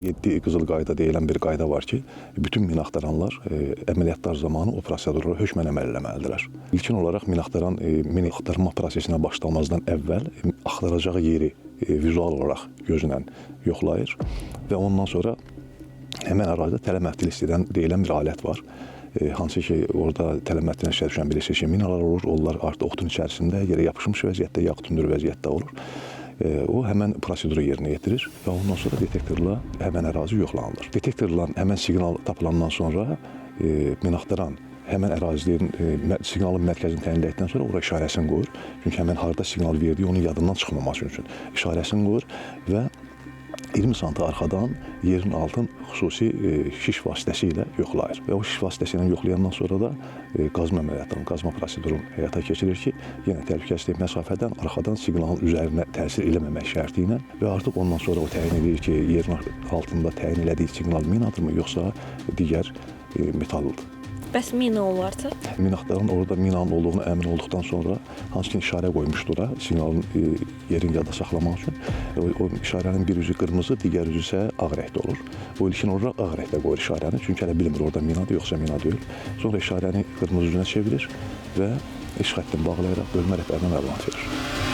7 qızıl qayda deyilən bir qayda var ki, bütün mina axtaranlar əməliyyatlar zamanı o prosedura hökmən əməl eləməlidirlər. İlkin olaraq mina axtaran mina axtarma prosesinə başlamazdan əvvəl axtaracağı yeri vizual olaraq gözlə yoxlayır və ondan sonra həmən ərazidə tələ məftil deyilən bir alət var. Hansı ki, orada tələ məftilinə işə düşən bilirsiniz ki, minalar olur, onlar artıq otun içərisində yerə yapışmış vəziyyətdə, yağ tündür vəziyyətdə olur. O həmən proseduru yerinə yetirir və ondan sonra detektorla həmən ərazi yoxlanılır. Detektorla həmən siqnal tapılandan sonra mina axtaran həmən ərazinin siqnalın mərkəzini təyin etdikdən sonra ora işarəsini qoyur. Çünki həmən harda siqnal verdiyi onun yadından çıxmaması üçün işarəsini qoyur və 20 sm arxadan yerin altın xüsusi şiş vasitəsilə yoxlayır. Və o şiş vasitəsilə yoxlayandan sonra da qazma əməliyyatını, qazma prosedurunu həyata keçirir ki, yenə təhlükəsizlik məsafədən arxadan siqnalın üzərinə təsir eləməmək şərti ilə və artıq ondan sonra o təyin edir ki, yerin altında təyin elədiyi siqnal minadırmı, yoxsa digər metaldır. Bəs mina olarsa? Mina axtaran orada minanın olduğuna əmin olduqdan sonra hansı ki işarə qoymuşdur ora siqnalın yerin yadda saxlamaq üçün. O işarənin bir üzü qırmızı, digər üzü isə ağ rəngdə olur. O ilkin olaraq ağ rəngdə qoyur işarəni, çünki hələ bilmir orada minadır yoxsa mina deyil. Sonra işarəni qırmızı üzünə çevirir və iş xəttini bağlayaraq bölmə rəhbərinə məlumat verir.